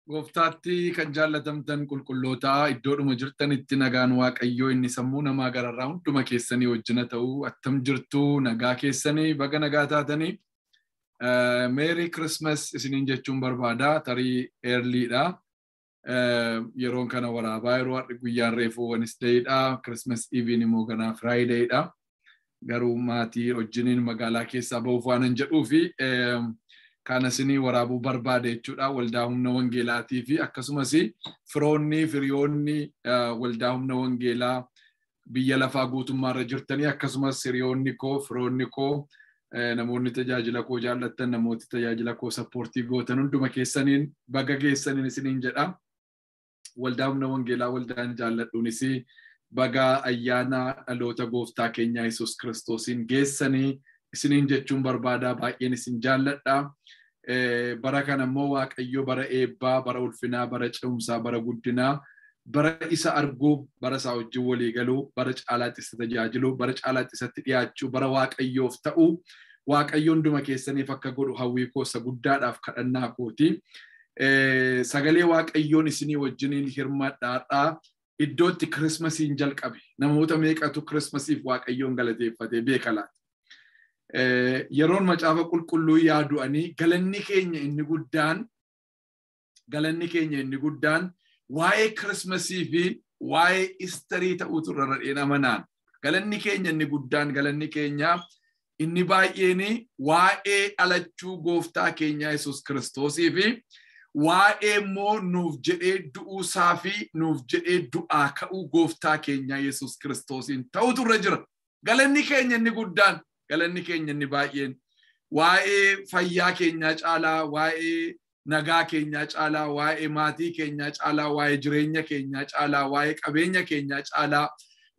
Gooftaatti kan jaallatamtan qulqullootaa iddoodhuma jirtanitti nagaan Waaqayyoo inni sammuu namaa gararraa hunduma keessanii wajjina ta'uu attam jirtu nagaa keessanii baga nagaa taatanii Merry Christmas isiniin jechuun barbaada tarii earlyidha. Yeroon kana waraabaa yeroo har'i guyyaan reefuu Wednesdayidha. Christmas Eve immoo ganaa Fridayidha. Garuu maatii wajjiniin magaalaa keessaa ba'uuf waan hin jedhuu fi kana isinii waraabuu barbaade jechuudha. Waldaa Humna Wangeelaatii fi akkasumas firoonni firiyoonni Waldaa Humna Wangeelaa biyya lafaa guutummaarra jirtanii akkasumas hiriyoonni koo firoonni koo namoonni tajaajila koo jaallattan namooti tajaajila koo support gootan hunduma keessaniin baga geessaniin isiniin jedha. Waldaa Humna Wangeelaa waldaan jaalladhuunis baga ayyaana dhaloota gooftaa keenyaa Yesuus Kiristoosiin geessanii isiniin jechuun barbaada baay'een isin jaalladha. Bara kana immoo Waaqayyo bara eebbaa, bara ulfinaa, bara ce'umsaa, bara guddinaa, bara isa arguu, bara isaa wajjin walii galuu, bara caalaatti isa tajaajiluu, bara caalaatti isatti dhiyaachuu, bara Waaqayyoof ta'uu, Waaqayyo hunduma keessaniif akka godhu hawwii koo isa guddaadhaaf kadhannaa kooti. Sagalee Waaqayyoon isinii wajjiniin hirmadhaadhaa. Iddootti Kirismasiin jalqabe. Namoota meeqatu Kirismasiif Waaqayyoon galateeffatee beeka laata? Yeroon macaafa qulqulluu yaadu'anii galanni keenya inni guddaan galanni keenya inni guddaan waa'ee Kirismasii fi waa'ee Istarii ta'uutu irra radheen amanaan. Galanni keenya inni guddaan galanni keenya inni baay'een waa'ee dhalachuu gooftaa keenyaa Yesuus Kiristoosii fi waa'ee immoo nuuf jedhee du'uusaa fi nuuf jedhee du'aa ka'uu gooftaa keenyaa Yesuus Kiristoosiin ta'utu irra jira. Galanni keenya inni guddaan galanni keenya inni baay'een waa'ee fayyaa keenyaa caalaa, waa'ee nagaa keenyaa caalaa, waa'ee maatii keenyaa caalaa, waa'ee jireenya keenyaa caalaa, waa'ee qabeenya keenyaa caalaa,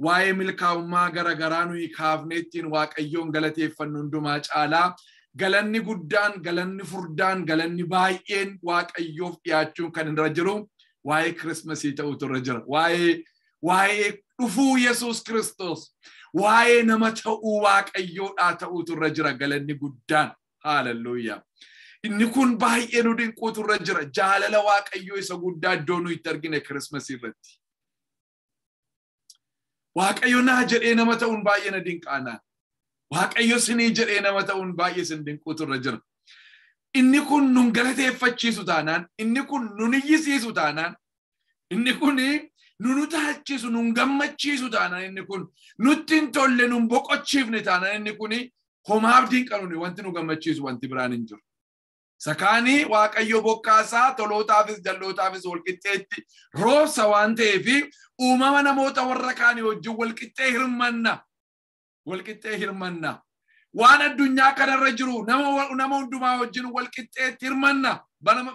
waa'ee milkaa'ummaa garaagaraa nuyi kaafnee ittiin Waaqayyoon galateeffannu hundumaa caalaa galanni guddaan, galanni furdaan, galanni baay'een Waaqayyoof dhiyaachuun kan irra jiru waa'ee Kirismasii ta'utu irra jira. Waa'ee dhufuu Yesuus Kiristoos, waa'ee nama ta'uu Waaqayyoodhaa ta'utu irra jira galanni guddaan. Haaleluyyaa. Inni kun baay'ee nu dinquutu irra jira. Jaalala Waaqayyoo isa guddaa iddoo nuyi itti argine Kirismasii irratti. Waaqayyo naa jedhee nama ta'uun baay'ee na dinqaanaa. Waaqayyo sinii jedhee nama ta'uun baay'ee sin dinquutu irra jira. Inni kun nun galateeffachiisu taanaan, inni kun nun iyyisiisu taanaan, inni kun nun utaalchisu, nun gammachiisu taanaan, inni kun nutti hin tolle, nun boqochiifne taanaan, inni kun homaaf dinqanu wanti nu gammachiisu wanti biraan hin jiru. Sakaanii Waaqayyo bokkaasaa tolootaafis jallootaafis walqixxeetti roobsa waan ta'eef uumama namoota warra kaanii wajjin walqixxee hirmanna. Walqixxee hirmanna. Waan addunyaa kanarra jiru nama hundumaa wajjin walqixxeetti hirmanna.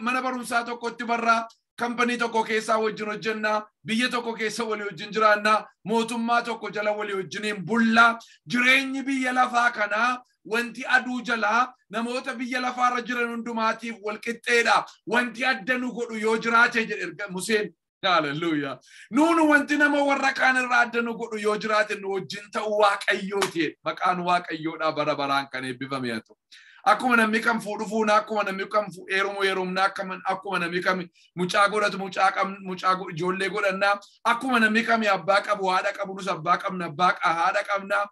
Mana barumsaa tokkotti barraa, kampanii tokko keessaa wajjin hojjennaa, biyya tokko keessa walii wajjin jiraannaa, mootummaa tokko jala walii wajjiniin bullaa. Jireenyi biyya lafaa kanaa wanti aduu jalaa namoota biyya lafaarra jiran hundumaatiif walqixxeedha. Wanti adda nu godhu yoo jiraate jedhe Museen. Hallelujah. Nuunu wanti nama warra kaan irraa adda nu godhu yoo jiraate nu wajjin ta'uu Waaqayyooti. Maqaan Waaqayyoodhaa bara baraan kan eebbifame haa ta'u. Akkuma namni kam fuudhu fuuna, akkuma namni kam heerumu heerumna, akkuma namni kam mucaa godhatu mucaa ijoollee godhanna, akkuma namni kam abbaa qabu haadha qabu nus abbaa qabna abbaa haadha qabna.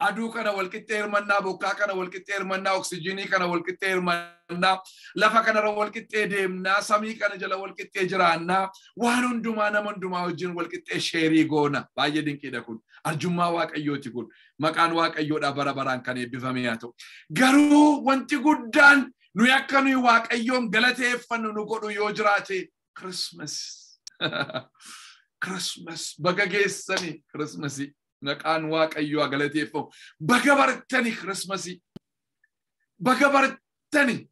Aduu kana walqixxee hirmannaa, bokkaa kana walqixxee hirmannaa, oksijiinii kana walqixxee hirmannaa, lafa kanarra walqixxee deemnaa, samii kana jala walqixxee jiraannaa, waan hundumaa nama hundumaa wajjin walqixxee sheerii goona. Baay'ee dinqiidha kun. Arjummaa Waaqayyooti kun. Maqaan Waaqayyoodhaa bara baraan kan eebbifame haa ta'u. Garuu wanti guddaan nuyi akka nuyi Waaqayyoon galateeffannu nu godhu yoo jiraate Kirismas. Kirismas baga geessanii Kirismasii. Maqaan Waaqayyoo galateeffamu. Baga bartani Kirismasii. Baga bartani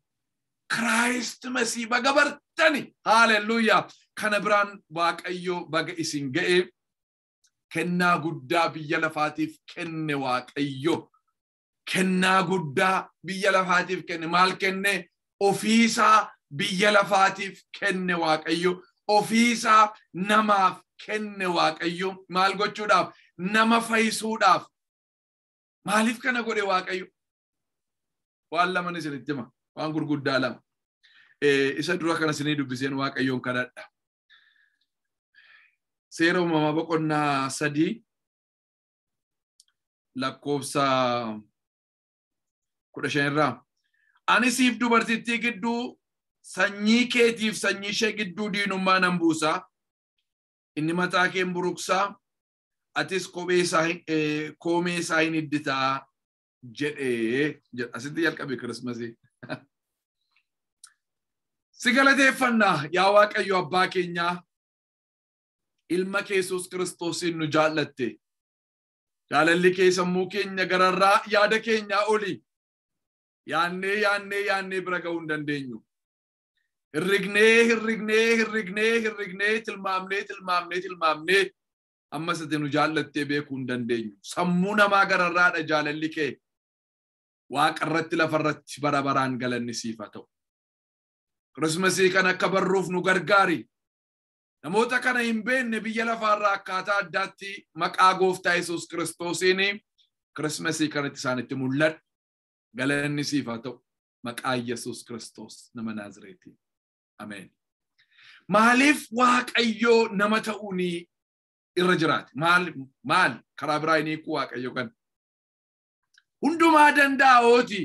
Kiraayistmasii. Baga bartani. Haaleluyyaa. Kana biraan Waaqayyoo baga isin ga'ee kennaa guddaa biyya lafaatiif kenne Waaqayyo. Kennaa guddaa biyya lafaatiif kenne. Maal kenne? Ofiisaa biyya lafaatiif kenne Waaqayyo. Ofiisaa namaaf kenne Waaqayyo. Maal gochuudhaaf? Nama fayyisuudhaaf. Maaliif kana godhe Waaqayyo? Waan lama isinitti hima. Waan gurguddaa lama. Isa dura kana isinii dubbiseen Waaqayyoon kadhadha. Seera uumamaa boqonnaa 3 lakkoofsa 15 irraa. Ani siif dubartittii gidduu sanyii keetiif sanyii ishee gidduu diinummaa nan buusa. Inni mataa kee hin buruqsaa, atis koomee isaa hin hidditaa jedhee jedha. Asitti jalqabe Kirismasii. Si galateeffannaa yaa Waaqayyo abbaa keenyaa, ilma kee Yesuus Kiristoosiin nu jaallatte. Jaalalli kee sammuu keenya gararraa yaada keenyaa oli. Yaannee yaannee yaannee bira ga'uu hin dandeenyu. Hirrignee hirrignee hirrignee hirrignee tilmaamnee tilmaamnee tilmaamnee ammas ati nu jaallattee beekuu hin dandeenyu. Sammuu namaa gararraadha jaalalli kee. Waaqarratti lafarratti bara baraan galanni siif haa ta'u. Kirismasii kan akka barruuf nu gargaari. Namoota kana hin beekne biyya lafaarraa akkaataa addaatti maqaa gooftaa Yesuus Kiristoosiin Kirismasii kanatti isaanitti mul'adhu. Galanni siif haa ta'u. Maqaa Yesuus Kiristoos nama Naazreetiin. Ameen. Maaliif Waaqayyoo nama ta'uun irra jiraate? Maal karaa biraa hin hiikuu Waaqayyo kan? Hundumaa danda'ooti.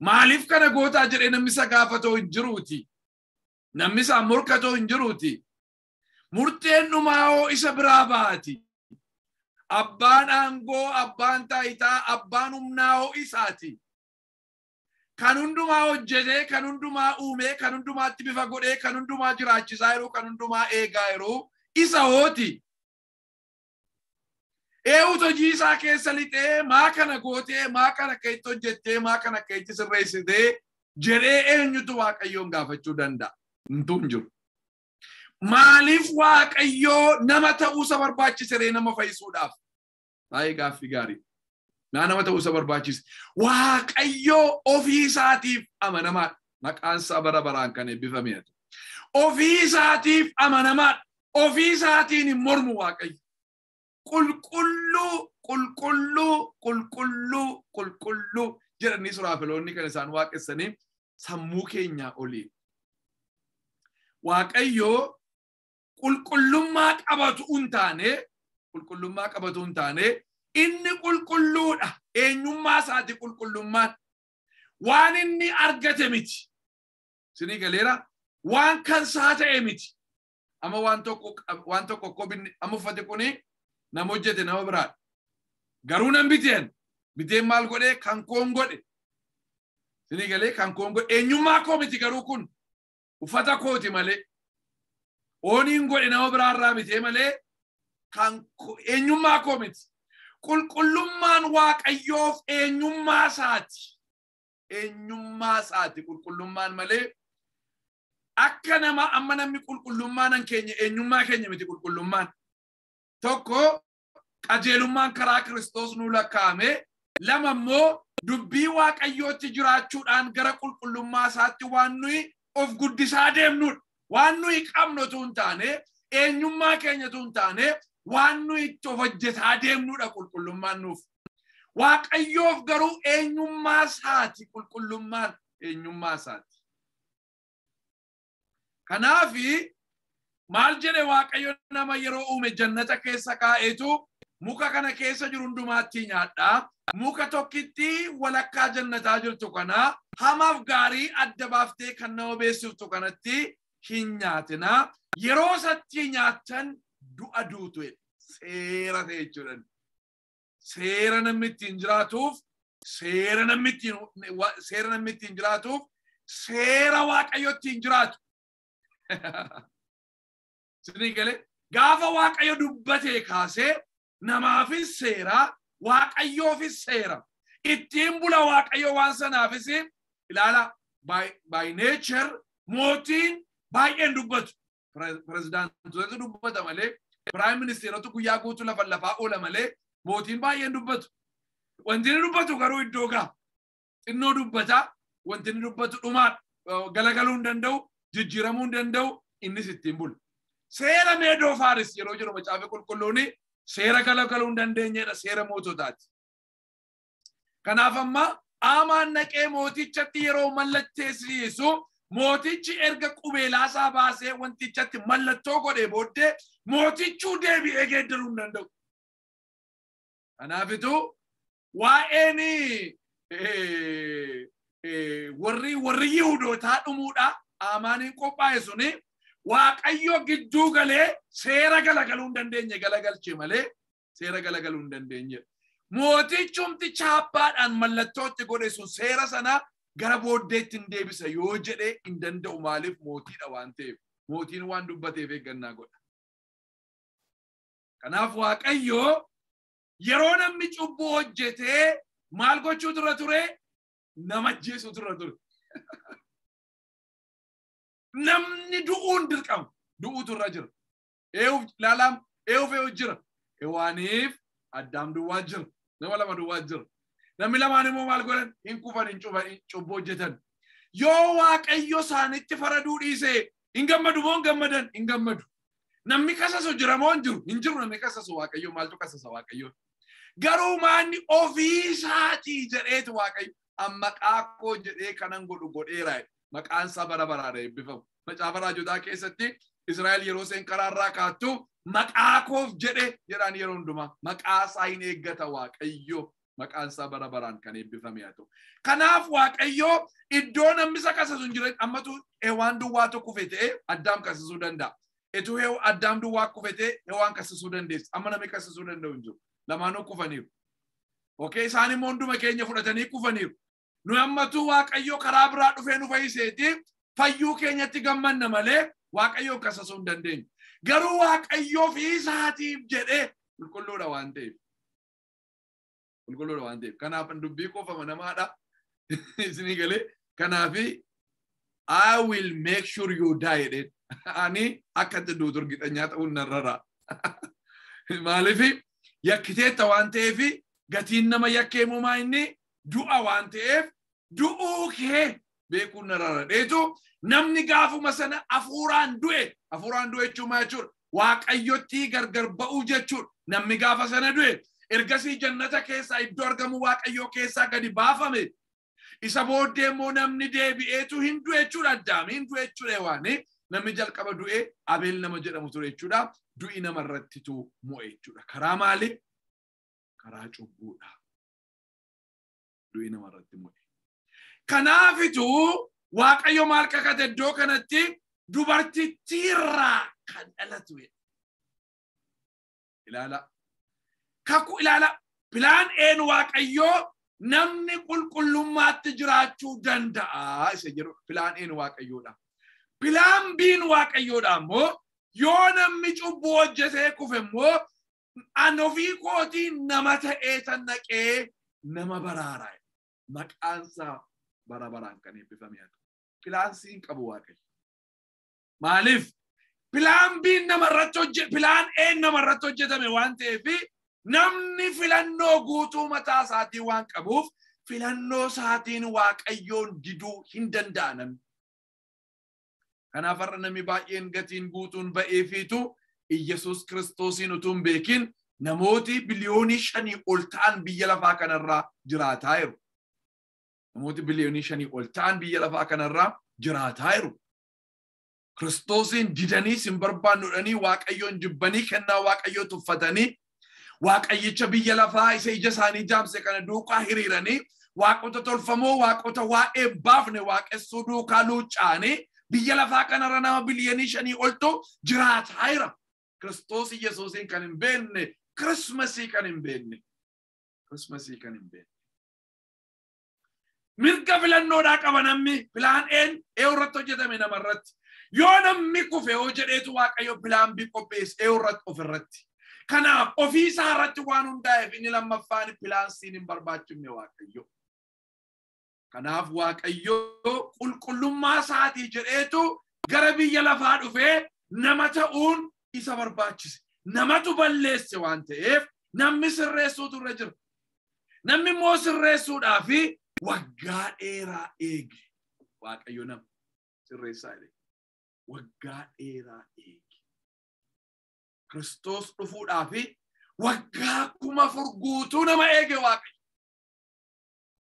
Maaliif kana gootaa jedhee namni isa gaafatoo hin jiruuti. Namni isaa morkatoo hin jiruuti. Murteen dhumaa isa biraa baati. Abbaan aangoo, abbaan taayitaa, abbaan humnaa isaati. Kan hundumaa hojjetee, kan hundumaa uumee, kan hundumaatti bifa godhee, kan hundumaa jiraachisaa yeroo, kan hundumaa eegaa yeroo isa hooti. Eewutu hojii isaa keessa lixee maa kana gootee, maa kana akka itti hojjettee, maa kana akka itti sirreessitee jedhee eenyutu Waaqayyoon gaafachuu danda'a? Homtuu hin jiru. Maaliif Waaqayyoo nama ta'uusa barbaachise nama fayyisuudhaaf? Baay'ee gaaffii gaarii. Nama ta'uusa barbaachise. Waaqayyoo ofii isaatiif amanamaadha. Maqaan isaa bara baraan kan eebbifame. Ofii isaatiif amanamaadha. Ofii isaatiin hin mormu Waaqayyo. Qulqulluu, qulqulluu, qulqulluu, qulqulluu jedhanii suraafeloonni kan isaan waaqessanii sammuu keenyaa olii. Waaqayyoo qulqullummaa qabatu hin taane, qulqullummaa qabatu hin taane, inni qulqulluudha. Eenyummaa isaati qulqullummaan. Waan inni argate miti. Isinii galeera? Waan kan isaa ta'e miti. Amma waan tokko amma uffati kuni nama hojjete nama biraadha. Garuu nan biteen. Biteen maal godhee? Kan koon godhe. Isinii galee kan koon godhe. Eenyummaa koo miti garuu kun. Uffata kooti malee. Ooniin godhe nama biraarraa bitee malee kan eenyummaa koo miti. Qulqullummaan Waaqayyoof eenyummaa isaati. Eenyummaa isaati qulqullummaan malee akka nama amma namni qulqullummaan an keenya eenyummaa keenya miti qulqullummaan. Tokko qajeelummaan karaa Kiristoos nuu lakkaa'ame, lama immoo dubbii Waaqayyootti jiraachuudhaan gara qulqullummaa isaatti waan nuyi of guddisaa deemnudha. Waan nuyi qabnu utuu hin taane, eenyummaa keenya utuu hin taane, waan nuyi itti of hojjetaa deemnudha qulqullummaan nuuf. Waaqayyoof garuu eenyummaa isaati qulqullummaan eenyummaa isaati. Kanaafi maal jedhe Waaqayyo nama yeroo uume jannata keessa kaa'eetu muka kana keessa jiru hundumaatti nyaadhaa. Muka tokkitti walakkaa jannataa jirtu kana hamaaf gaarii adda baaftee kan nama beeksiftu kanatti hin nyaatinaa. Yeroo isatti nyaattan du'a duutu seera ta'e jechuudha. Seera namni ittiin jiraatuuf, seera namni ittiin jiraatuuf, seera Waaqayyo ittiin jiraatu. Isinii galee gaafa Waaqayyo dubbatee kaasee namaafis seera, Waaqayyoofis seera. Ittiin bula Waaqayyo waan sanaafis ilaala by nature mootiin baay'een dubbatu. Pirezidaantotu dubbata malee, piraayim ministeerota guyyaa guutuu lafa lafaa oola malee mootiin baay'een dubbatu. Wanti inni dubbatu garuu iddoo ga'a. Xinnoo dubbata, wanti inni dubbatu dhumaadha. Galagaluu hin danda'u, jijjiiramuu hin danda'u, innis ittiin bula. Seera Meedoo Faaris yeroo jiru macaafa qulqulluun seera galagaluu hin dandeenyedha, seera moototaati. Kanaaf amma Aamaan naqee mootichatti yeroo mallatteessisu Mootichi erga qubeelaasaa baasee wantichatti mallattoo godhee booddee mootichuu deebi'ee geeddaruu hin danda'u. Kanaafituu waa'een warri Yihudootaa dhumuudha Amaaniin qophaa'e suni Waaqayyo gidduu galee seera galagaluu hin dandeenye galagalche malee seera galagaluu hin dandeenye. Mootichumti chaappaadhaan mallattootti godhe sun seera sana gara booddeetti hin deebisa yoo jedhee hin danda'u maaliif mootiidha waan ta'eef mootiin waan dubbateef eeggannaa godha. Kanaaf Waaqayyo yeroo namni cubbuu hojjetee maal gochuutu irra ture? Nama ajjeesuutu irra ture. Namni du'uun dirqama du'uutu irra jira. Eewuf ilaalaam eewuf eewuf jira. Hewaaniif Addaam duwwaa jira. Nama lama duwwaa jira. Namni lamaan immoo maal godhan? Hin kufan hin cubbuu hojjetan. Yoo Waaqayyo isaanitti faraduu dhiise hin gammadu moo hin gammadan? Hin gammadu. Namni kasasu jira moo hin jiru? Hin jiru namni kasasu Waaqayyo maaltu kasasa Waaqayyo? Garuu maanni ofii isaatii jedheetu Waaqayyo maqaa koo jedhee kanan godhu godheera. Maqaan isaa bara baraan eebbifamu. Macaafa raajotaa keessatti Israa'el yeroo isheen karaarraa kaattu maqaa koof jedhe jedhaan yeroo hundumaa maqaa isaa hin eeggata Waaqayyo. Maqaan isaa bara baraan kan eebbifame haa ta'u. Kanaaf Waaqayyo iddoo namni isa kasasu hin jirre ammatu Hewaan duwwaatu kufe ta'e Addaam kasasuu danda'a. Etuu Addaam duwwaa kufe ta'e Hewaan kasasuu dandeessi. Amma namni kasasuu danda'u hin jiru. Lamaanuu kufaniiru. Okay, isaan immoo hunduma keenya fudhatanii kufaniiru. Nu ammatu Waaqayyo karaa biraa dhufee nu fayyiseeti fayyuu keenyatti gammanna malee Waaqayyo kasasuu hin dandeenyu. Garuu Waaqayyo ofii isaatiif jedhee qulqulluudha waan ta'eef. Qulqulluudha waan ta'eef. Kanaaf dubbii koof amanamaadha. Isinii galee kanaaf I will make sure you die jedheen. Ani akka itti duutu urgixanyaa ta'uun narrara. Maaliif yakkiteetta waan ta'eef gatiin nama yakkee muumaa inni du'a waan ta'eef du'uu kee beekuun narrara. Dheetu namni gaafuma sana hafuuraan du'e jechuun maal jechuudha? Waaqayyotti gargar ba'uu jechuudha. Namni gaafa sana du'e ergasii jannata keessaa iddoo argamu Waaqayyoo keessaa gadi baafame. Isa booddee immoo namni deebi'eetu hin du'e jechuudha. Addaam hin du'e jechuudha Hewaani. Namni jalqaba du'e Abeel nama jedhamu ture jechuudha. Du'i namarrattitu mo'e jechuudha. Karaa maali? Karaa cubbuudha. Du'i namarratti mo'e. Kanaafitu Waaqayyo maal kakate iddoo kanatti dubartittiirraa kan dhalatu. Ilaala. Kakuu ilaala. Pilaan een Waaqayyoo namni qulqullummaatti jiraachuu danda'a isa jedhu pilaan een Waaqayyoodha. Pilaan biin Waaqayyoodha immoo yoo namni cubbuu hojjetee kufe immoo an ofii kootiin nama ta'ee tan naqee nama baraara. Maqaan isaa bara baraan kan eebbifame haa ta'u. Pilaan siin qabu Waaqayyo. Maaliif? Pilaan biin namarratti hojjete, pilaan een namarratti hojjetame waan ta'eef namni filannoo guutuu mataa isaatii waan qabuuf filannoo isaatiin Waaqayyoon diduu hin danda'a namni. Kanaaf har'a namni baay'een gatiin guutuun ba'eefiitu Iyyasuus Kiristoosiin utuu hin beekin namooti biliyoonii 5 ol ta'an biyya lafaa kanarraa jiraataa jiru. Namooti biliyoonii 5 ol ta'an biyya lafaa kanarraa jiraataa jiru. Kiristoosiin didanii sin barbaannu Waaqayyoon jibbanii kennaa Waaqayyoo tuffatanii Waaqayyicha biyya lafaa isa ija isaanii jaamse kana duukaa hiriiranii waaqota tolfamoo waaqota waa'ee baafne waaqessuu duukaa luucaanii biyya lafaa kanarra nama biliyoonii 5 oltu jiraataa jira. Kiristoos Yesuusiin kan hin beekne, Kirismasii kan hin beekne. Kirismasii kan hin beekne. Mirga filannoodhaa qaba namni pilaan een irratti hojjetame namarratti. Yoo namni kufe yoo jedheetu Waaqayyo pilaan B qopheesse irratti ofirratti. Kanaaf ofii isaa irratti waan hundaa'eef inni lammaffaan pilaan siin hin barbaachifne Waaqayyo. Kanaaf Waaqayyo qulqullummaa isaatii jedheetu gara biyya lafaa dhufee nama ta'uun isa barbaachise. Namatu balleesse waan ta'eef namni sirreessuutu irra jira. Namni immoo sirreessuudhaaf waggaa dheeraa eege. Waaqayyo nama sirreessaa jedhe. Waggaa dheeraa eege. Kiristoos dhufuudhaaf waggaa 4,000 guutuu nama eege Waaqayyo.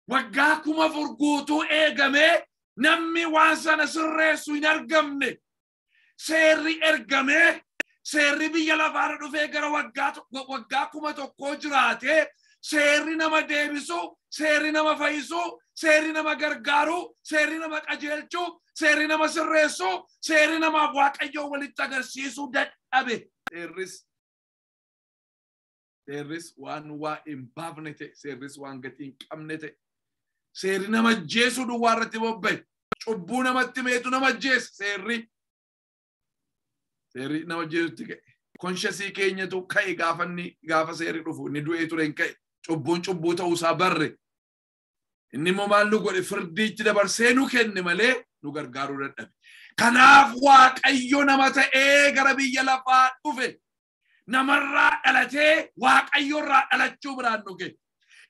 Waggaa 4,000 guutuu eegamee Namni waan sana sirreessu hin argamne. Seerri ergamee, seerri biyya lafaarra dhufee gara waggaa 1000 jiraatee, seerri nama deebisu, seerri nama fayyisu, seerri nama gargaaru, seerri nama qajeelchu, seerri nama sirreessu, seerri namaaf Waaqayyoo walitti agarsiisuu dadhabe. Seerris waan waa hin baafne ta'e, seerris waan gatii hin qabne ta'e, seerri nama ajjeesuu duwwaa irratti bobba'e, cubbuu namatti meetu nama ajjeese, seerri nama ajjeesutti ka'e. Konshasii keenyatu ka'e gaafa seerri dhufu, inni du'ee ture hin ka'e, cubbuun cubbuu ta'uusaa barre. Inni immoo maal nu godhe? Firdiitti dabarsee nu kenne malee nu gargaaruu dadhabe. Kanaaf Waaqayyo nama ta'ee gara biyya lafaa dhufe. Namarraa dhalatee Waaqayyorraa dhalachuu biraan nu ga'e.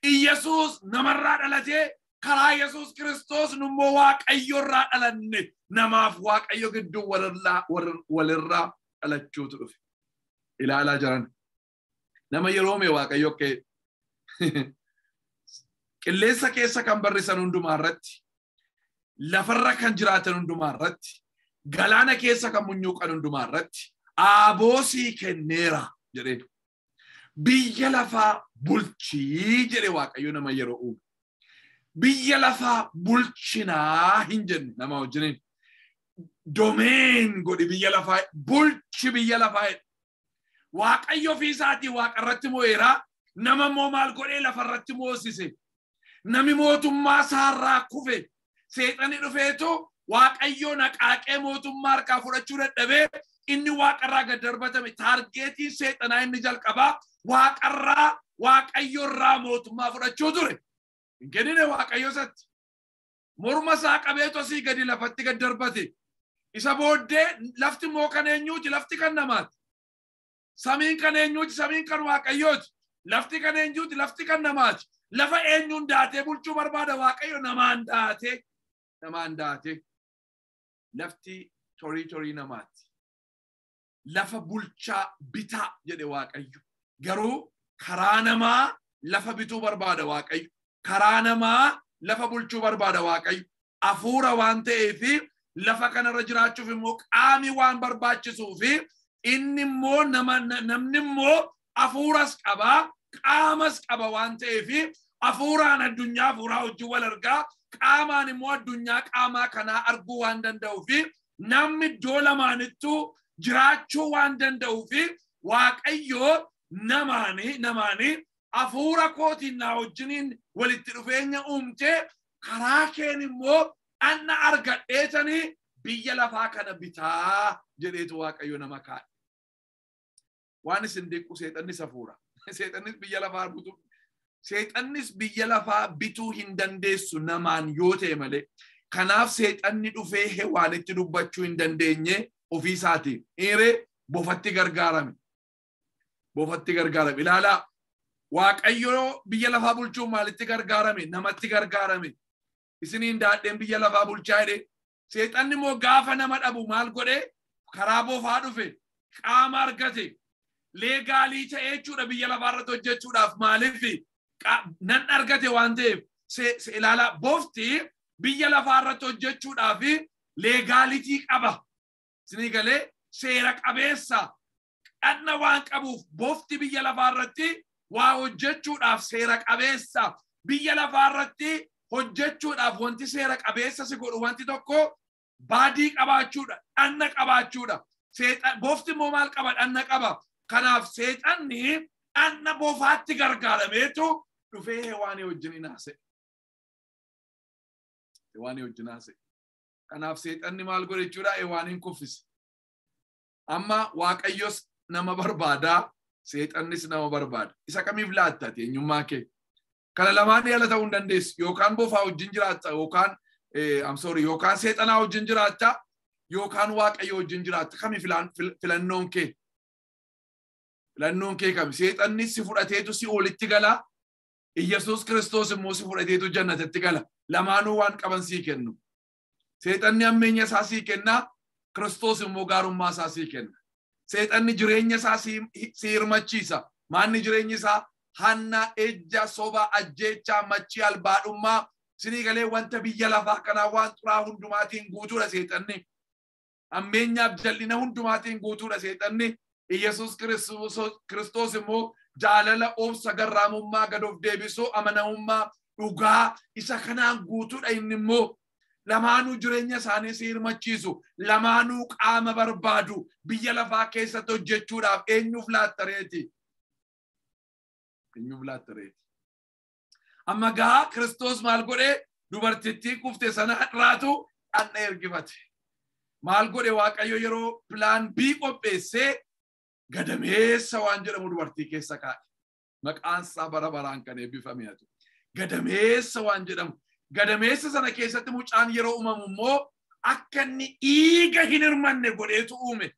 Iyyasuus namarraa dhalatee karaa Yesuus Kiristoos nummoo Waaqayyorraa dhalanne. Namaaf Waaqayyo gidduu walirraa dhalachuutu dhufe. Ilaalaa jiran. Nama yeroo mee Waaqayyo ka'e. Qilleensa keessa kan barrisan hundumaa irratti, lafarra kan jiraatan hundumaa irratti, galaana keessa kan munyuuqan hundumaa irratti aboosii kenneera jedhee. Biyya lafaa bulchii jedhe Waaqayyo nama yeroo uume. Biyya lafaa bulchinaa hin jenne nama wajjiniin. Domeen godhi biyya lafaa, bulchi biyya lafaa jedhe. Waaqayyo ofii isaatii waaqarratti mo'eera. Nama immoo maal godhee lafarratti moosise. Nami mootummaa isaarraa kufe. Seexanni dhufeetu Waaqayyo naqaaqee mootummaa harkaa fudhachuu dadhabee inni waaqarraa gad darbatame. Taargeetiin seexanaa inni jalqabaa waaqarraa Waaqayyorraa mootummaa fudhachuu ture. Hin kennine Waaqayyo isatti. Morma isaa qabeetu asii gadi lafatti gad darbate. Isa booddee lafti immoo kan eenyuuti? Lafti kan namaati. Samiin kan eenyuuti? Samiin kan Waaqayyooti. Lafti kan eenyuuti? Lafti kan namaati. Lafa eenyuun daatee bulchuu barbaada Waaqayyo? Namaan daatee. Namaan daatee. Lafti torii namaati. Lafa bulchaa bitaa jedhe Waaqayyo. Garuu karaa namaa lafa bituu barbaada Waaqayyo. Karaa namaa lafa bulchuu barbaada Waaqayyo. Afuura waan ta'eefi lafa kanarra jiraachuuf immoo qaami waan barbaachisuufi inni immoo namni immoo afuuras qaba, qaamas qaba waan ta'eefi afuuraan addunyaa afuuraa wajjin wal argaa, qaamaan immoo addunyaa qaamaa kanaa arguu waan danda'uufi namni iddoo lamaanittuu jiraachuu waan danda'uufi Waaqayyo namaani afuura kootiin naa wajjiniin walitti dhufeenya uumtee karaa keen immoo dhanna argadheetanii biyya lafaa kana bitaa jedheetu Waaqayyo nama kaa'e. Waan isin dinqu seexannis hafuura. Seexannis biyya lafaa bituu. Seexannis biyya lafaa bituu hin dandeessu namaan yoo ta'e malee. Kanaaf seexanni dhufee Hewaanitti dubbachuu hin dandeenye ofii isaatiin. Dhiiree bofatti gargaarame. Bofatti gargaarame. Ilaalaa Waaqayyo biyya lafaa bulchuun maalitti gargaarame? Namatti gargaarame. Isiniin daadheen biyya lafaa bulchaa jedhe. Seexanni immoo gaafa nama dhabu maal godhee? Karaa bofaa dhufe. Qaama argate. Leegaalii ta'ee jechuudha biyya lafaa irratti hojjechuudhaaf maaliif nan argate waan ta'eef. Ilaalaa bofti biyya lafaa irratti hojjechuudhaaf leegaalitii qaba. Isinii galee seera qabeessa dhanna waan qabuuf bofti biyya lafaa irratti waa hojjechuudhaaf seera qabeessa. Biyya lafaa irratti hojjechuudhaaf wanti seera qabeessa si godhu wanti tokko baadii qabaachuudha, dhanna qabaachuudha. Bofti immoo maal qaba? Dhanna qaba. Kanaaf seexanni dhanna bofaatti gargaarameetu dhufee Hewaanii wajjin haasa'e. Hewaanii wajjin haasa'e. Kanaaf seexanni maal godhe jechuudha? Hewaaniin kuffise. Amma Waaqayyos nama barbaadaa, seexannis nama barbaada. Isa kamiif laatta eenyummaa kee? Kana lamaan yala ta'uu hin dandeessu. Yookaan bofaa wajjin jiraatta, yookaan yookaan seexanaa wajjin jiraatta, yookaan Waaqayyo wajjin jiraatta. Kami filannoon kee? Filannoon kee kami? Seexanni si fudhateetu si olitti gala. Iyyasuus Kiristoos immoo si fudhateetu jannatatti gala. Lamaanuu waan qaban sii kennu. Seexanni hammeenya isaa sii kenna. Kiristoos immoo gaarummaa isaa sii kenna. Seexanni jireenya isaa si hirmachiisa. Maanni jireenyi isaa? Hanna, ejja, soba, ajjeechaa, machii, albaadhummaa, Isinii galee wanta biyya lafaa kanaa waan xuraa hundumaatiin guutuudha seexanni. Ammeenyaaf jal'ina hundumaatiin guutuudha seexanni. Iyyasuus Kiristoos immoo jaalala, obsa, garraamummaa, gad of deebisuu, amanamummaa, dhugaa isa kanaan guutuudha. Inni immoo lamaanuu jireenya isaanii si hirmachiisu, lamaanuu qaama barbaadu biyya lafaa keessatti hojjechuudhaaf. Eenyuuf laattareeti? Eenyuuf laattareeti? Amma gaa Kiristoos maal godhee? Dubartittii kufte sana irraatu dhandha ergifate. Maal godhe Waaqayyo? Yeroo plan B qopheessee gadameessa waan jedhamu dubartii keessa kaa'e. Maqaan isaa bara baraan kan eebbifame haa ta'u. Gadameessa waan jedhamu. Gadameessa sana keessatti mucaan yeroo uumamu immoo akka inni dhiiga hin hirmanne godheetu uume.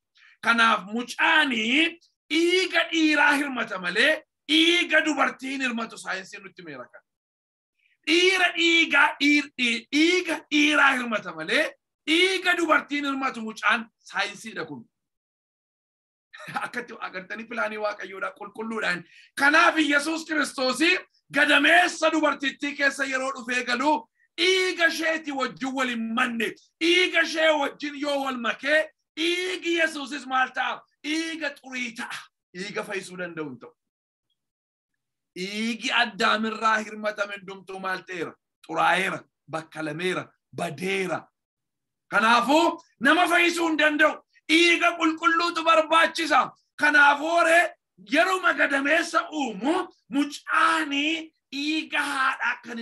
Kanaaf mucaanii dhiiga dhiiraa hirmata malee dhiiga dubartii hin hirmatu. Saayinsiin nutti meera kana. Dhiira dhiigaa dhiiga dhiiraa hirmata malee dhiiga dubartii hin hirmatu mucaan. Saayinsiidha kun. Akkatti agartanii pilaanii Waaqayyoodha qulqulluudhaan. Kanaaf Yesuus Kiristoosii gadameessa dubartittii keessa yeroo dhufee galu dhiiga isheeti wajjin wal hin manne. Dhiiga ishee wajjin yoo wal makee dhiigi Yesuusis maal ta'a? Dhiiga xurii ta'a. Dhiiga fayyisuu danda'u hin ta'u. Dhiigi Addaamirraa hirmatame hundumtuu maal ta'eera? Xuraa'eera, bakkalameera, badeera. Kanaafuu nama fayyisuu hin danda'u. Dhiiga qulqulluutu barbaachisa. Kanaafuu ree yeruma gadameessa uumu mucaanii dhiiga haadha akka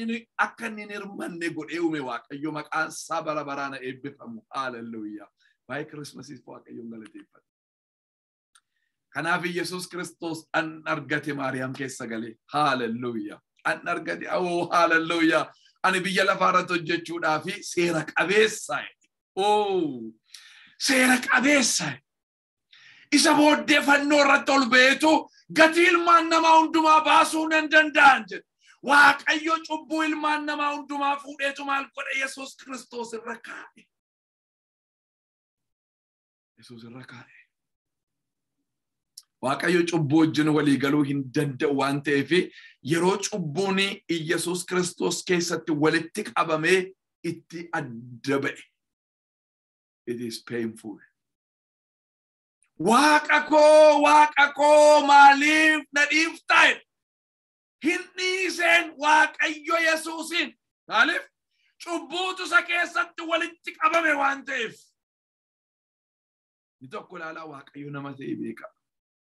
inni hin hirmanne godhee uume Waaqayyo. Maqaan isaa bara baraan eebbifamu. Haaleluyyaa. Waa'ee Kirismasiif Waaqayyoon galateeffadha. Kanaaf Yesuus Kiristoos an argate Maariyaam keessa galee. Haaleluyyaa. An argate, oo haaleluyyaa. Ani biyya lafaa irratti hojjechuudhaaf seera qabeessa. Oo, seera qabeessa. Isa booddee fannoo irratti ol ba'eetu gatii ilmaan namaa hundumaa baasuu nan danda'an jedhe. Waaqayyo cubbuu ilmaan namaa hundumaa fuudheetu maal godhe? Yesuus Kiristoos irra kaa'e. Yesuus irra kaa'e. Waaqayyo cubbuu wajjin walii galuu hin danda'u waan ta'eef yeroo cubbuun Yesuus Kiristoos keessatti walitti qabamee itti adda ba'e. It is painful. Waaqa koo, Waaqa koo, maaliif na dhiifta? Hin dhiiseen Waaqayyo Yesuusin. Maaliif? Cubbuutu isa keessatti walitti qabame waan ta'eef. Inni tokko ilaalaa, Waaqayyo nama ta'e beeka.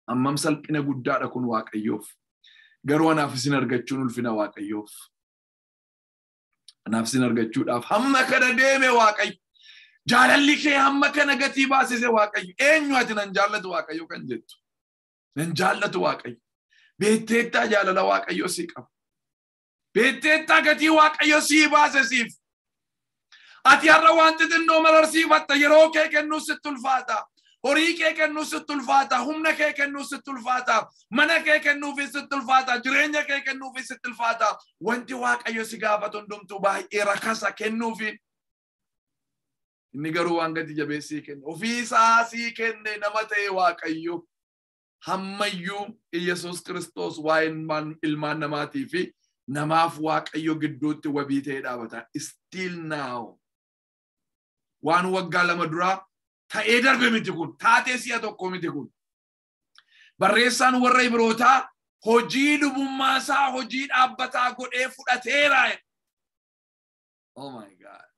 Hammam salphina guddaadha kun Waaqayyoof. Garuu anaaf isin argachuun ulfina Waaqayyoof. Anaaf isin argachuudhaaf hamma kana deeme Waaqayyo. Jaalalli kee hamma kana gatii baasise Waaqayyo. Eenyu ati nan jaallatu Waaqayyo kan jettu? Nan jaallatu Waaqayyo. Beetteettaa jaalala Waaqayyo sii qaba? Beetteettaa gatii Waaqayyo sii baase siif? Ati har'a waan xixinnoo mararsiifatta. Yeroo kee kennuus sitti ulfaata. Horii kee kennuus sitti ulfaata. Humna kee kennuus sitti ulfaata. Mana kee kennuufis sitti ulfaata. Jireenya kee kennuufis sitti ulfaata. Wanti Waaqayyo si gaafatu hundumtuu baay'ee rakasa kennuufi. Inni garuu waan gati jabeessii kenne. Ofii isaa sii kenne, nama ta'e Waaqayyo. Hammayyuu Yesuus Kiristoos waa'ee ilmaan namaatii fi namaaf Waaqayyo gidduutti wabii ta'ee dhaabata. Still now. Waan waggaa 2 duraa ta'ee darbe miti kun. Taatee si'a tokko miti kun. Barreessaan warra Ibrootaa hojii lubummaa isaa hojii dhaabbataa godhee fudhateera. Oh my God.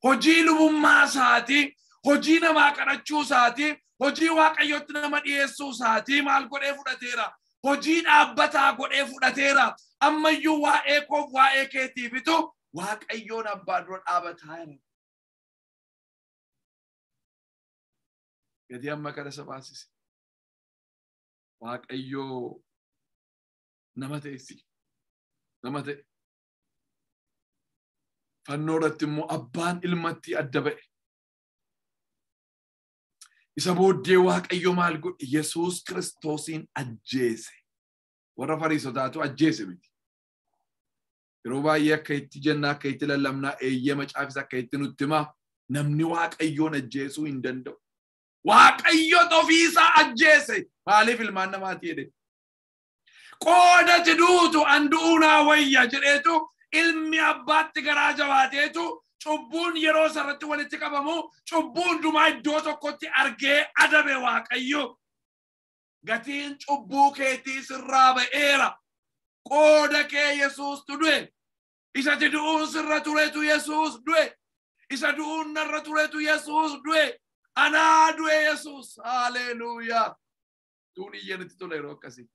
Hojii lubummaa isaatii, hojii namaa kadhachuu isaatii, hojii Waaqayyotti nama dhiyeessuu isaatii maal godhee fudhateera? Hojii dhaabbataa godhee fudhateera. Ammayyuu waa'ee koof waa'ee keetiifitu Waaqayyoon abbaa dura dhaabataa jira. Gatii amma kana isa baasise. Waaqayyoo nama ta'e, nama ta'e. Fannoo irratti immoo abbaan ilmatti adda ba'e. Isa booddee Waaqayyo maal godhe? Yesuus Kiristoosiin ajjeese. Warra Fariisotaatu ajjeese miti. Yeroo baay'ee akka itti jennaa, akka itti lallabnaa, eeyyee, macaafis akka itti nutti himaa, namni Waaqayyoon ajjeesuu hin danda'u. Waaqayyo ofiisaa ajjeese. Maaliif? Ilmaan namaati jedhe. Qooda duutu an du'uu naa wayya jedheetu Ilmi abbaatti garaa jabaateetu cubbuun yeroo sarratti walitti qabamu cubbuu hundumaa iddoo tokkotti argee adabe Waaqayyo. Gatiin cubbuu keetii sirraa ba'eera. Qooda kee Yesuustu du'e. Isatti du'uun sirra turetu Yesuus du'e. Isa du'uun narra turetu Yesuus du'e. Anaa du'e Yesuus. Haleluuyaa. Tuun iyyanitti tola yeroo akkasii.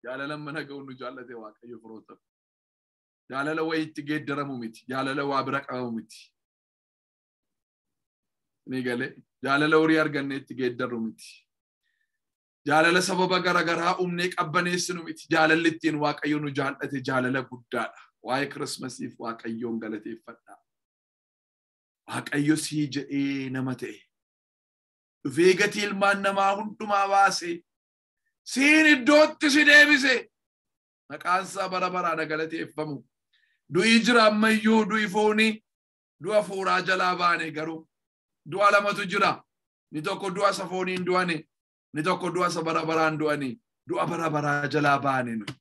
Jaalala mana ga'uun nu jaallate Waaqayyo firoota. Jaalala wayiitti geeddaramu miti. Jaalala waa bira qabamu miti. Ni galee jaalala horii argannee itti geeddarru miti. Jaalala sababa garaagaraa uumnee qabbaneessinu miti. Jaalalli ittiin Waaqayyo nu jaallate jaalala guddaadha. Waa'ee Kirismasiif Waaqayyoon galateeffadha. Waaqayyo sii jedhee nama ta'e. Dhufee gatii ilmaan namaa hundumaa baase. Siin iddootti si deebise. Maqaan isaa bara baraan galateeffamu. Du'i jira ammayyuu du'i foonii du'a fuuraa jalaa baane garuu du'a lamatu jira. Ni tokko du'a isa fooniin du'ani. Ni tokko du'a isa bara baraan du'ani. Du'a bara baraa jalaa baane nuyi.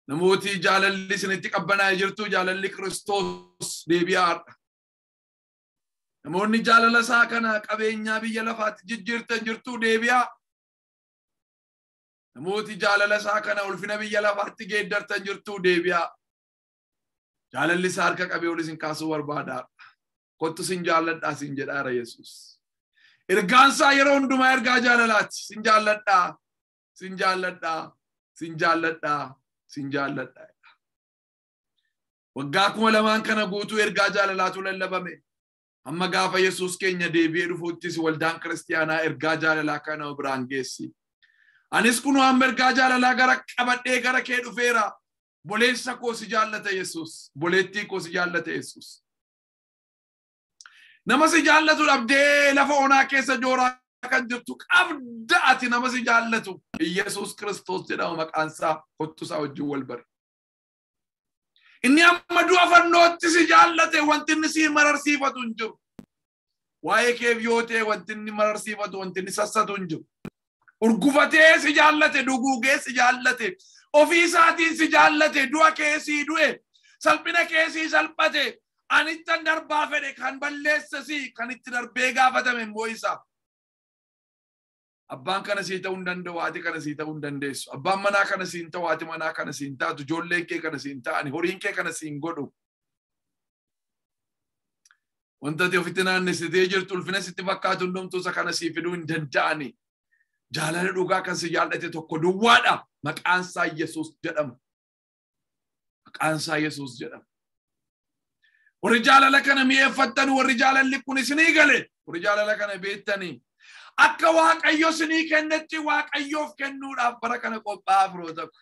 Namooti jaalalli isinitti qabbanaa'ee jirtu jaalalli Kiristoos deebi'aadha. Namoonni jaalala isaa kana qabeenyaa biyya lafaatti jijjiirtan jirtu deebi'aa. Namooti jaalala isaa kana ulfina biyya lafaatti geeddartan jirtu deebi'aa. Jaalalli isaa harka qabee ol isin kaasuu barbaada. Kottu sin jaalladhaa sin jedhaara Yesuus. Ergaan isaa yeroo hundumaa ergaa jaalalaati. Sin jaalladhaa, sin jaalladhaa, sin jaalladhaa, sin jaalladhaa. Waggaa 2000 kana guutuu ergaa jaalalaatu lallabame. Amma gaafa Yesuus keenya deebi'ee dhufuuttis waldaan kiristiyaanaa ergaa jaalalaa kana biraan geessi. Anis kunoo amma ergaa jaalalaa gara qabadhee gara kee dhufeera. Boleessa koo si jaallata Yesuus. Boleettii koo si jaallata Yesuus. Nama si jaallatu dhabdee lafa onaa keessa jooraa kan jirtu qabda ati nama si jaallatu. Yesuus Kiristoos jedhama maqaan isaa kottu isaa wajjin wal bari. Inni amma du'a fannootti si jaallate wanti inni si mararsiifatu hin jiru. Waa'ee keef yoo ta'e wanti inni mararsiifatu wanti inni sassatu hin jiru. Urgufatee si jaallate, duguugee si jaallate, ofii isaatiin si jaallate, du'a kee sii du'e, salphina kee sii salphate, anittan darbaa fedhe kan balleessa sii kan itti darbee gaafatame immoo isa. Abbaan kana sii ta'uu hin danda'u, haati kana sii ta'uu hin dandeessu. Abbaan manaa kana sii hin ta'u, haati manaa kana sii hin taatu, ijoolleen kee kana sii hin ta'ani, horiin kee kana sii hin godhu. Wanta ati ofitti naannessitee jirtu ulfina sitti fakkaatu hundumtuu isa kana sii fiduu hin danda'ani. Jaalala dhugaa kan si jaallate tokko duwwaadha. Maqaan isaa Yesuus jedhama. Maqaan isaa Yesuus jedhama. Warri jaalala kana mi'eeffattan, warri jaalalli kun isinii gale, warri jaalala kana beektanii akka Waaqayyo isinii kennetti Waaqayyoof kennuudhaaf bara kana qophaa'aa firoota ko.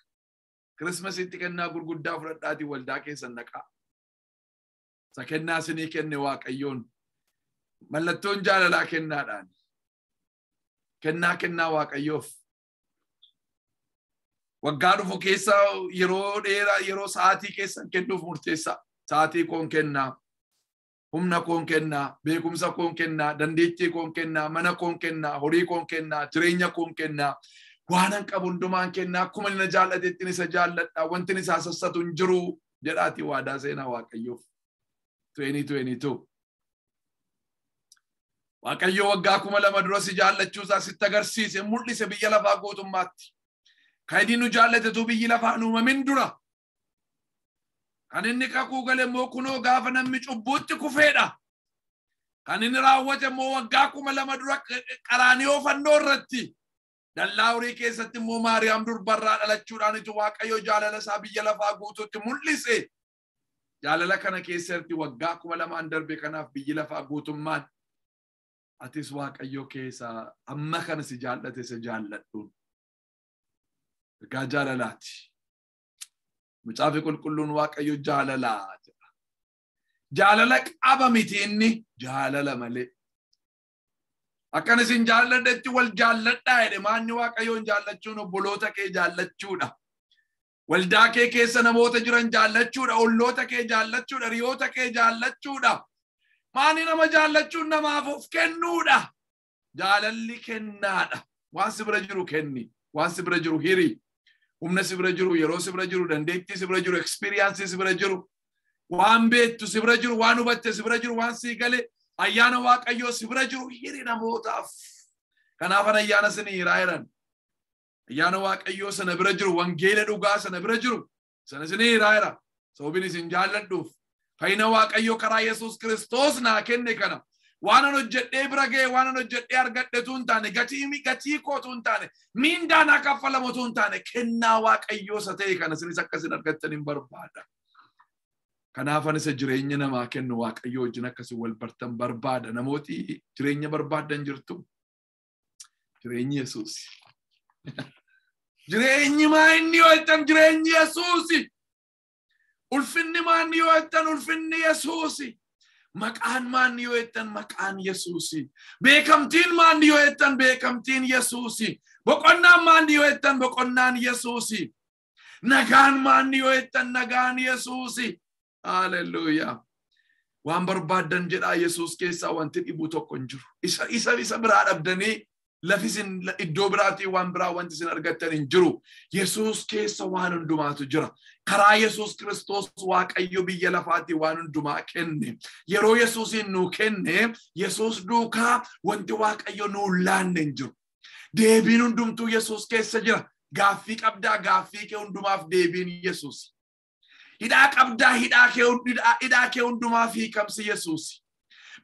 Kirismasitti kennaa gurguddaa fudhadhaatii waldaa keessan dhaqaa. Isa kennaa isinii kenne Waaqayyoon mallattoon jaalalaa kennaadhaan. Kennaa kennaa Waaqayyoof. Waggaa dhufu keessa yeroo dheeraa yeroo sa'aatii keessan kennuuf murteessaa. Sa'aatii koon kennaa, humna koon kennaa, beekumsa koon kennaa, dandeettii koon kennaa, mana koon kennaa, horii koon kennaa, jireenya koon kennaa, waanan qabu hundumaan kennaa, akkuma inni na jaallatetti isa jaalladha, wanti inni isaa sassatu hin jiru jedhaatii waadaa seenaa Waaqayyoof. 2022. Waaqayyo waggaa 2000 dura si jaallachuu isaa sitti agarsiise mul'ise biyya lafaa guutummaatti. Kan inni nu jaallatetu biyyi lafaa hin uumamin dura. Kan inni kakuu gale immoo kunoo gaafa namni cubbuutti kufeedha. Kan inni raawwate immoo waggaa 2000 dura qaraanioo fannoo irratti. Dallaa horii keessatti immoo Maariyaam durbarraa dhalachuudhaanitu Waaqayyo jaalala isaa biyya lafaa guutuutti mul'ise. Jaalala kana keessatti waggaa 2000 darbe kanaaf biyyi lafaa guutummaan atis Waaqayyo keessa amma kana si jaallate si jaalladhuun. Ergaa jaalalaati. Macaafi qulqulluun Waaqayyo jaalalaa jedha. Jaalala qaba miti inni jaalala malee. Akkan isin jaalladhetti wal jaalladhaa jedhe. Maanni Waaqayyoon jaallachuun obboloota kee jaallachuudha. Waldaa kee keessa namoota jiran jaallachuudha. Olloota kee jaallachuudha. Hiriyoota kee jaallachuudha. Maanni nama jaallachuun namaaf of kennuudha. Jaalalli kennaadha. Waan si bira jiru kenni. Waan si bira jiru hiri. Humna si bira jiru, yeroo si bira jiru, dandeettii si bira jiru, experience si bira jiru, waan beektu si bira jiru, waan hubatte si bira jiru, waan sii gale, ayyaana Waaqayyoo si bira jiru hiri namootaaf. Kanaafan ayyaana isinii hiraa jiran. Ayyaana Waaqayyoo sana bira jiru, wangeela dhugaa sana bira jiru, sana isinii hiraa jira. Sababiin isin jaalladhuuf. Fayyina Waaqayyoo karaa Yesuus Kiristoos naa kenne kana. Waan an hojjedhee bira ga'e, waan an hojjedhee argadhe utuu hin taane, gatii koo utuu hin taane, miindaa naa kaffalamu utuu hin taane, kennaa Waaqayyoo isa ta'e kana isinis akka isin argattan hin barbaada. Kanaafan isa jireenya namaa kennu Waaqayyoo wajjin akkasii wal bartan barbaada. Namooti jireenya barbaadan jirtu. Jireenyi Yesuus. Jireenyi maa inni yoo jettan jireenyi Yesuusi. Ulfinni maa inni yoo jettan ulfinni Yesuusi. Maqaan maa inni yoo jettan maqaan Yesuusi. Beekamtiin maa inni yoo jettan beekamtiin Yesuusi. Boqonnaan maa inni yoo jettan boqonnaan Yesuusi. Nagaan maa inni yoo jettan nagaan Yesuusi. Haleluuyaa. Waan barbaaddan jedhaa Yesuus keessaa wanti dhibu tokko hin jiru. Isa biraa dhabdanii lafi isin iddoo biraatii waan biraa wanti isin argattan hin jiru. Yesuus keessa waan hundumaatu jira. Karaa Yesuus Kiristoos Waaqayyo biyya lafaatii waan hundumaa kenne. Yeroo Yesuusiin nuu kenne, Yesuus duukaa wanti Waaqayyo nuu laanne hin jiru. Deebiin hundumtuu Yesuus keessa jira. Gaaffii qabdaa, gaaffii kee hundumaaf deebiin Yesuus. Hidhaa qabdaa, hidhaa kee hundumaaf hiikamsi Yesuus.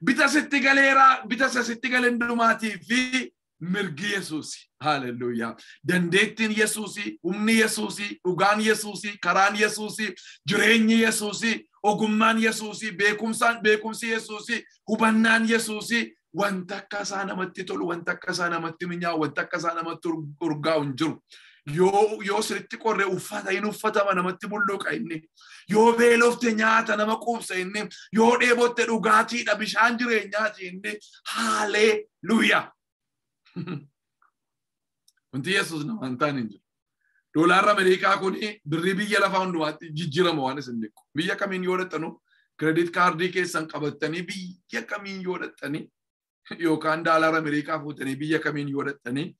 Bita sitti galeeraa, bita sitti gale hundumaatii fi mirgi Yesuusi. Haleluuyaa. Dandeettiin Yesuusi, humni Yesuusi, dhugaan Yesuusi, karaan Yesuusi, jireenyi Yesuusi, ogummaan Yesuusi, beekumsi Yesuusi, hubannaan Yesuusi, wanta akka isaa namatti tolu, wanta akka isaa namatti minyaa'u, wanta akka isaa namatti urgaa'u hin jiru. Yoo sirriitti qorre uffata hin uffatama namatti bulluqa inni. Yoo beelofte nyaata nama quubsa inni. Yoo dheebotte dhugaatiidha bishaan jireenyaati inni. Haleluuyaa. Wanti Yesuus nama hin taane hin jiru. Doolaarri Ameerikaa kun birrii biyya lafaa hundumaatti jijjiirama waan isin dhiqu. Biyya kamiin yoo dhaxxanu kireedit kaardii keessan qabattanii biyya kamiin yoo dhaxxanii yookaan doolaara Ameerikaa fuutanii biyya kamiin yoo dhaxxanii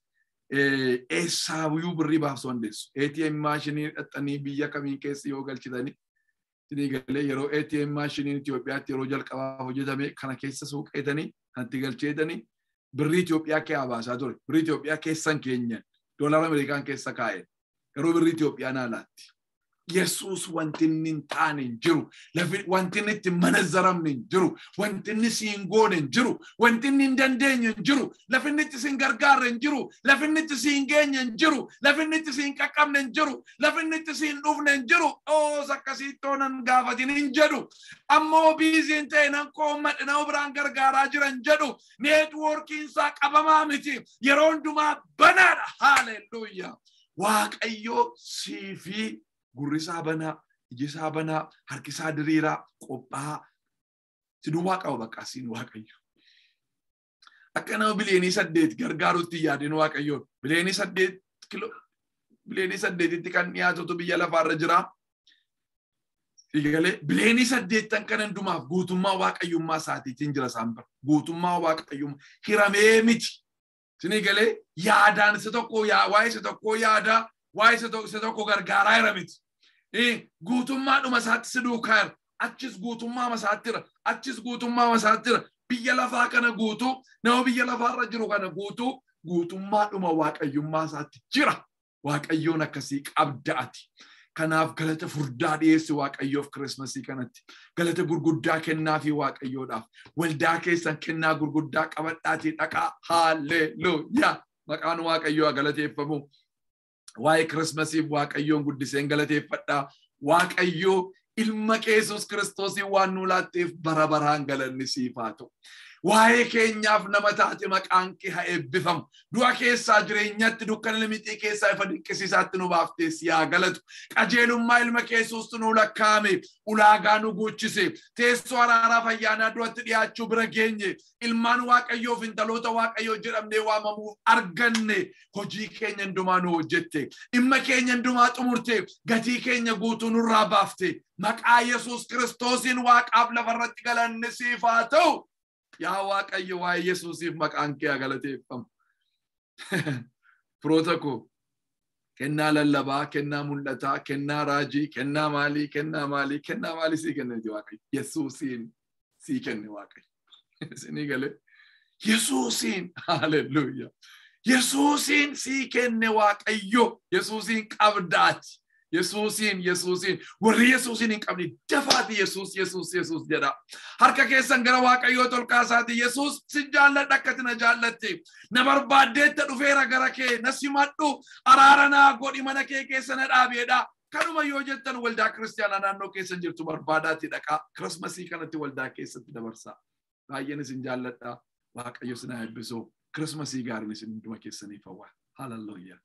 eessaayyuu birrii baasuu dandeessu. ATM maashinii dhaxxanii biyya kamiin keessa yoo galchitanii isinii galee yeroo ATM maashiniin Itoophiyaatti yeroo jalqabaaf hojjetame kana keessa suuqeetanii kanatti galcheetanii birrii Itoophiyaa keessaa baasaa ture. Birrii Itoophiyaa keessan keenyan doolaara Ameerikaan keessa kaa'e. Garuu birrii Itoophiyaa naalaatti. Yesuus wanti inni hin taane hin jiru. Wanti inni itti manazzaramne hin jiru. Wanti inni si hin goone hin jiru. Wanti inni hin dandeenye hin jiru. Lafi inni itti si hin gargaarre hin jiru. Lafi inni itti si hin geenye hin jiru. Lafi inni itti si hin qaqqabne hin jiru. Lafi inni itti si hin dhufne hin jiru. Oos akkasiittoo nan gaafatin hin jedhu. Ammoo biiziin ta'e nan koommadhe nama biraan gargaaraa jiran jedhu. Neetwoorkiin isaa qabamaa miti. Yeroo hundumaa banaadha. Haleluuyaa. Waaqayyo sii fi gurri isaa banaa, iji isaa banaa, harki isaa diriiraa, qophaa'aa. Si duwwaa qaba bakka asiin Waaqayyo. Akka nama biliyoonii 8 gargaarutti yaadin Waaqayyoon. Biliyoonii 8 kilo biliyoonii 8tti kan dhiyaatutu biyya lafaarra jira. Egalee biliyoonii 8 kan hundumaaf guutummaa Waaqayyummaa isaatiitiin jira isaan bira. Guutummaa Waaqayyummaa hiramee miti. Isinii galee yaadaan isa tokko waa'ee isa tokkoo yaadaa waa'ee isa tokko gargaaraa jira miti. Guutummaadhuma isaatti si duukaa jira. Achis guutummaa isaatti jira. Achis guutummaa isaatti jira. Biyya lafaa kana guutuu, nama biyya lafaarra jiru kana guutuu guutummaadhuma Waaqayyummaa isaatti jira. Waaqayyoon akkasii qabda ati. Kanaaf galata furdaa dhiyeessi Waaqayyoof Kirismasii kanatti. Galata gurguddaa kennaa fi Waaqayyoodhaaf. Waldaa keessan kennaa gurguddaa qabadhaatii dhaqaa. Haleluuyaa. Maqaan Waaqayyoo galateeffamu. Waa'ee Kirismasiif Waaqayyoon guddiseen galateeffadhaa. Waaqayyoo ilma Yesuus Kiristoosiin waan nuu laatteef bara baraan galanni siif haa ta'u. Waa'ee keenyaaf nama taate maqaan kee haa eebbifamu. Du'a keessaa jireenyatti dukkana limixii keessaa ifa dinqisiisaatti nu baaftee si haa galatu. Qajeelummaa ilma Yesuustu nu lakkaa'ame. Ulaagaa nu guuchise. Teessoo araaraa fayyaanaa duratti dhiyaachuu bira geenye. Ilmaan Waaqayyoof intaloota Waaqayyoo jedhamnee waamamuuf arganne. Hojii keenya hundumaa nu hojjette. Dhimma keenya hundumaa xumurte. Gatii keenya guutuu nurraa baafte. Maqaa Yesuus Kiristoosiin Waaqaaf lafarratti galanni siif haa ta'u. Yaa Waaqayyo waa'ee Yesuusiif maqaan kee haa galateeffamu. Firoota koo Kennaa lallabaa, kennaa mul'ataa, kennaa raajii, kennaa maalii, kennaa maalii, kennaa maalii sii kenne miti Waaqayyo. Yesuusiin sii kenne Waaqayyo. Isinii galee Yesuusiin, haaleluyyaa. Yesuusiin sii kenne Waaqayyo. Yesuusiin qabdaati. Yesuusiin, Yesuusiin, warri Yesuusiin hin qabne dafaati Yesuus, Yesuus, Yesuus jedha. Harka keessan gara Waaqayyoo ol kaasaati. Yesuus sin jaalladha akka ati na jaallatte. Na barbaaddeetta dhufeera gara kee, na simadhu, araara naa godhi, mana kee keessa na dhaabeedha. Kanuma yoo jettan waldaa kiristaanaa naannoo keessan jirtu barbaadaati dhaqaa. Kirismasii kanatti waldaa keessatti dabarsaa. Baay'een isin jaalladha. Waaqayyo isin haa eebbisu. Kirismasii gaariin isin hunduma keessaniif hawwa. Hallelujah.